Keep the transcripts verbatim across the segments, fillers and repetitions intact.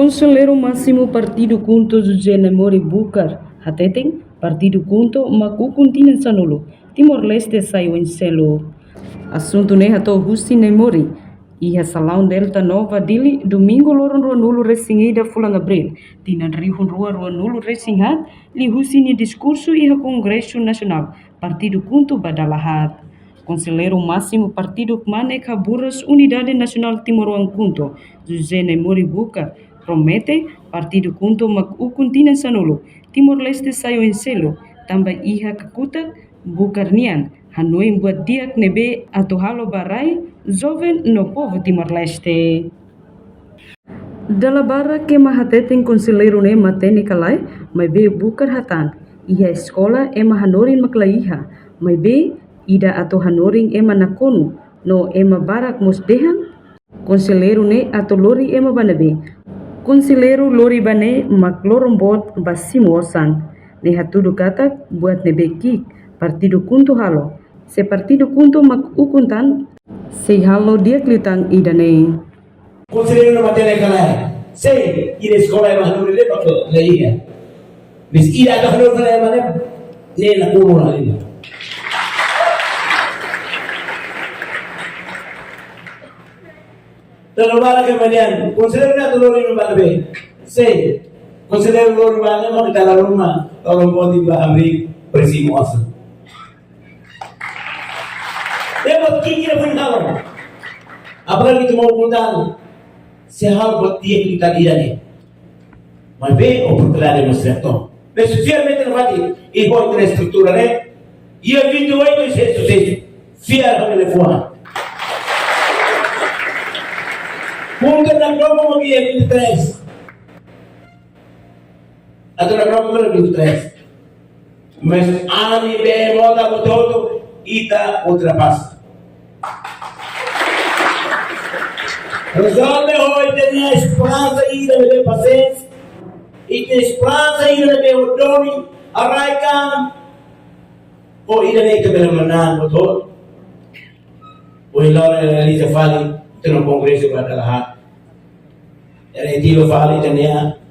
Konselleiru Másimu Partidu KHUNTO José Naimori Bucar hateten, Partidu KHUNTO mak ukun tinan sanulu, Timor-Leste sai oin seluk. Asuntu ne'e hato'o husi Naimori iha Salaun Delta Nova, Dili, Domingu loron ruanulu-resin-ida fulan Abríl, tinan rihun rua ruanulu-resin-haat, liuhusi nia diskursu iha Kongresu Nasionál Partidu KHUNTO ba dala haat. Konselleiru Másimu Partidu Kmanek Haburas Unidade Nasionál Timoroan KHUNTO, José Naimori Bucar, promete, Partidu KHUNTO mak ukun tinan sanulu, Timor-Leste sai oin seluk, tanba iha kakutak Bucar nian hanoin buat di'ak ne'ebé atu halo ba rai, joven no povu Timor-Leste. Dala barak ema hateten konselleiru ne'e matenek ka lae, maibé Bucar hatán, iha eskola ema hanorin mak laiha, maibé ida atu hanorin ema nakonu, no ema barak mós dehan konselleiru ne'e atu lori ema ba ne'ebé. Konselleiru lori ba ne'e mak loron boot ba simu osan. Ne'e hatudu katak buat ne'ebé ki'ik Partidu KHUNTO halo. Se Partidu KHUNTO mak ukun tan, sei halo di'ak liután ida-ne'e. Konselleiru ne'e matenek ka lae. Sei, ida eskola ema hanorin ne'e mak laiha. Maibé ida atu hanorin ema ne'e, ne'e nakonu la lima. Dala barak ema dehan, konselleiru ne'e atu lori ba ne'ebé. Sei, konselleiru lori ba ne'e mak ita la ruma, tolong boti ba hamriik, presimu osan. Ema ki'ik ida foin halo. Apalagi ita mau kontar, se halo buat di'ak liután ida-ne'e. Maibé oportunidade mós serto. Maibé fiarmente nafatin, i ho infraestrutura ne'e, iha vinte e oito sei susesu. Fiar ho telefone. KHUNTO nakdoko mak iha vinte e três. Atu nakdoko mak iha vinte e três. Maibé ami bee mota bototo ita ultrapasa. Rezolve ho ita-nia esperansa ida ne'ebé pasiénsia, ita-nia esperansa ida ne'ebé ho domin, arraikan, ho ida-ne'e ita bele manán bototo. Ohin loron realiza fali ita-nia kongresu ba dala haat. Realiza fali ita-nia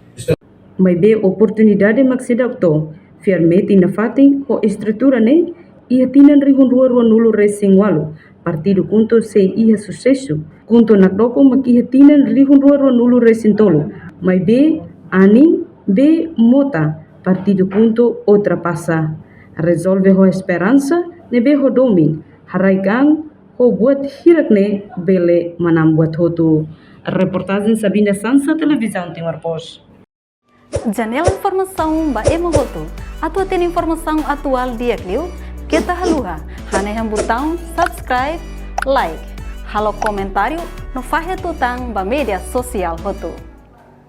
Maibé oportunidade mak seidauk to'o, fiar metin nafatin ho estrutura ne'e, iha tinan rihun rua ruanulu-resin-ualu, Partidu KHUNTO sei iha susesu. KHUNTO nakdoko mak iha tinan rihun rua ruanulu-resin-tolu, maibé anin, bee, mota, Partidu KHUNTO ultrapasa. Rezolve ho esperansa, ne'ebé ho domin, arraikan, ho buat hirak ne'e bele manán buat hotu. Reportajen Sabina Sansa, Televizaun Timor Post. Janela informasaun ba ema hotu. Atu hatene informasaun atuál di'ak liu, keta haluha hanehan butaun subscribe, like, halo komentáriu no fahe tutan ba média sosiál hotu.